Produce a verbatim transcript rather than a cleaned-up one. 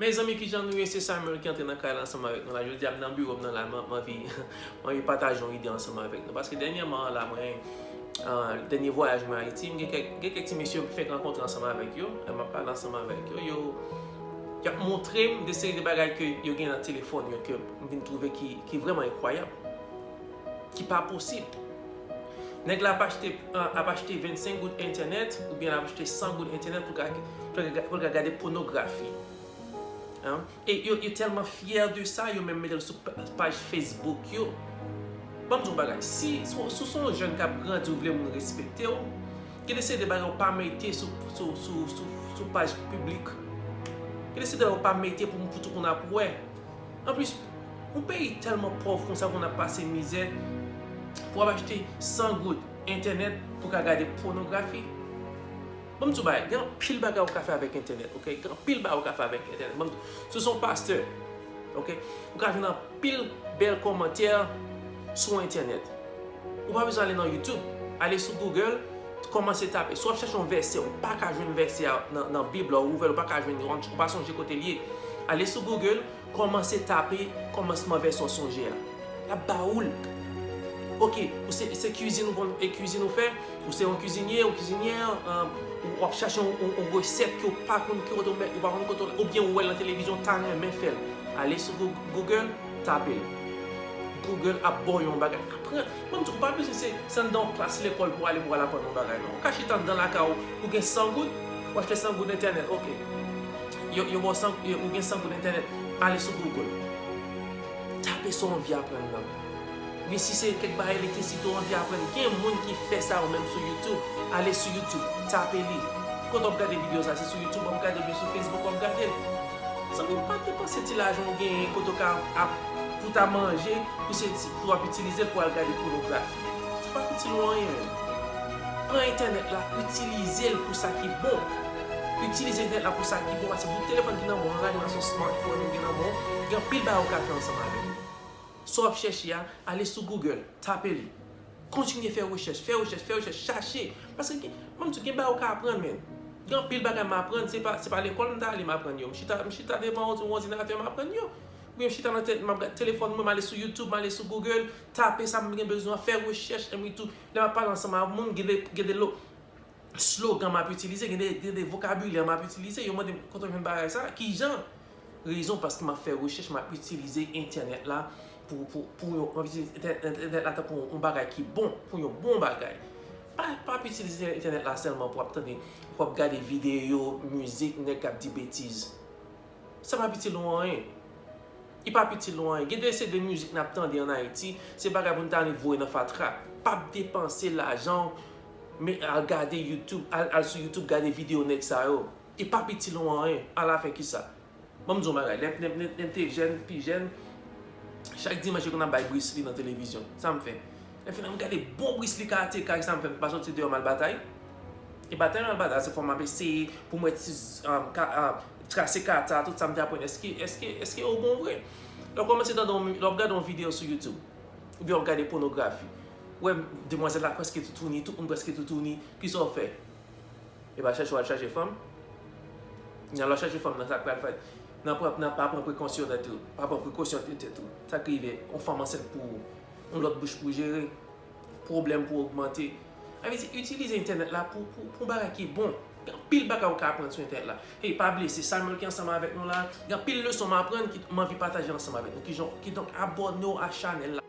Mezanmi, kijan nou ye? Se Samuel ki antre nan kay la ansanm avèk nou la. Jodi a, m nan biwo m nan la, m, m anvi, m anvi pataje yon ide ansanm avèk nou. Paske dènyèman an la, mwen, euh, dènye vwayaj mwen Ayiti, m gen kèk, gen kèk ti mesye m fenk rankontre ansanm avèk yo. Lè m ap pale ansanm avèk yo, yo, y ap montre m de seri de bagay ke yo gen nan telefòn yo, ke m vin twouve ki, ki vrèman enkwayab, ki pa posib. Nèg la ap achte, euh, ap achte vennsenk goud entènèt, oubyen l ap achte san goud entènèt pou l ka, pou l ka, pou l ka gade pònografi. Hein? E yo, yo tèlman fyè de sa, yo menm mete l sou pa-, paj Facebook yo. Ban m di w yon bagay, si, si, si w se yon jèn k ap grandi, ou vle moun respekte w, gen de seri de bagay ou pa mete sou, sou, sou, sou, sou paj piblik. Gen de seri de bagay ou pa mete pou, pou tout moun ap wè. Anplis, yon peyi tèlman pòv konsa pou n ap pase mizè, pou w ap achte san goud entènèt pou w ka gade pònografi. Ban m di w bagay, gen anpil bagay ou ka fè avèk entènèt, oke? Gen anpil bagay ou ka fè avèk entènèt. Ban m di w, si w se yon pastè, oke? Ou ka jwenn anpil bèl kòmantè sou entènèt. Ou pa bezwen ale nan YouTube. Ale sou Google, kòmanse tape. Si w ap chèche yon vèsè, ou pa ka jwenn vèsè a nan, nan Bib la, ou ouvè l, ou pa ka jwenn li, ou pa sonje kote l ye. Ale sou Google, kòmanse tape kòmansman vèsè w sonje a. L ap ba ou l. Oke, ou se, se kwizin ou konn, e kwizin ou fè, ou se yon kwizinye, yon kwizinyè, euh, ou ap chache yon, yon, yon resèt ke w pa konn ki kote w mèt, ou pa konn kote w, oubyen ou wè l nan televizyon, w ta renmen fè l. Ale sou Goo-, Google, tape l. Google ap ba w yon bagay. Aprann. Mwen, m di w, ou pa bezwen se, se anndan yon klas lekòl pou w ale pou w al aprann yon bagay, non. Ou ka chita anndan lakay ou, ou gen san goud, ou achte san goud entènèt, oke. Yo, yo ba w san, yo, ou gen san goud entènèt, ale sou Google. Tape sa w anvi aprann nan. Men si se kèk bagay elektrisite w anvi aprann, gen moun ki fè sa yo menm sou YouTube. Ale sou YouTube, tape li. Kote w ap gade videyo sa, se sou YouTube w ap gade l, oubyen sou Facebook w ap gade l. Zanmi m, pa depanse ti lajan w genyen kote w ka ap, pou ta manje, pou se ti, pou w ap itilize l pou al gade pònografi. Sa p ap itil ou anyen, menm. Pran entènèt la, itilize l pou sa ki bon. Itilize entènèt la pou sa ki bon, paske bout telefòn ki nan men w, gade nan se yon smartphone ou gen nan men w, gen anpil bagay ou ka fè ansanm avè l. Sa w ap chèche a, ale sou Google, tape li. Kontinye fè rechèch, fè rechèch, fè rechèch, chache. Paske gen, mwen, m di w, gen bagay ou ka aprann, men. Gen anpil bagay m aprann, se pa, se pa lekòl m t ale m aprann yo. M chita, m chita devan yon, yon òdinatè, m aprann yo. Oubyen m chita nan te-, m ap gade telefòn mwen, m ale sou YouTube, m ale sou Google, tape sa m gen bezwen, fè rechèch, anmwe tou. Lè m ap pale ansanm ak moun, gen de, gen de lo-, slogan m ap itilize, gen de, gen de vokabilè m ap itilize. Yo mande m, "Kote w jwenn bagay sa? Kijan?" Rezon, paske m ap fè rechèch, m ap itilize entènèt la pou, pou, pou yon, m ap itilize entè-, entènèt la tankou yon bagay ki bon, pou yon bon bagay. Pa, pa ap itilize entènèt la sèlman pou ap tande, pou ap gade videyo, mizik, nèg k ap di betiz. Sa p ap itil ou anyen. Li p ap itil ou anyen. Gen de se de mizik n ap tande ann Ayiti, se bagay pou n ta annik voye nan fatra. Pa ap depanse lajan w, men al gade YouTube, al, al sou YouTube gade videyo nèg sa yo. Li p ap itil ou anyen. Alafè kisa? Ban m di w yon bagay, lè, lè, lè, lè m te jèn, pi jèn, chak dimanch yo konn ap bay Bruce Lee nan televizyon. Sa m fè? Lè m fin, m gade bon Bruce Lee karateka, sa m fè? M pa soti deyò m al batay. E batay m al batay, se fò m ap eseye pou m wè ti, um, ka, um, trase kata, tout sa m te aprann. Èske, èske, èske yo bon vre? Lè w kòmanse tande yon, lè w ap gade yon videyo sou YouTube, oubyen w ap gade pònografi, w wè demwazèl la prèske toutouni, tout moun prèske toutouni, kisa w fè? E pa chèche w al chache fanm. Nan lè w chache fanm nan, sa k pral fèt? Nan pran, nan pa pran prekosyon nan tèt ou. Pa pran prekosyon nan tèt ou. Sa k rive, yon fanm ansent pou ou, yon lòt bouch pou jere, pwoblèm pou ogmante. Sa vle di, itilize entènèt la pou, pou, pou bagay ki bon. Gen anpil bagay ou ka aprann sou entènèt la. Hey, pa bliye, se Samuel ki ansanm avèk nou la. Gen anpil leson m aprann ki m anvi pataje ansanm avèk nou. Kijan, kidonk, abòne w a chanèl la.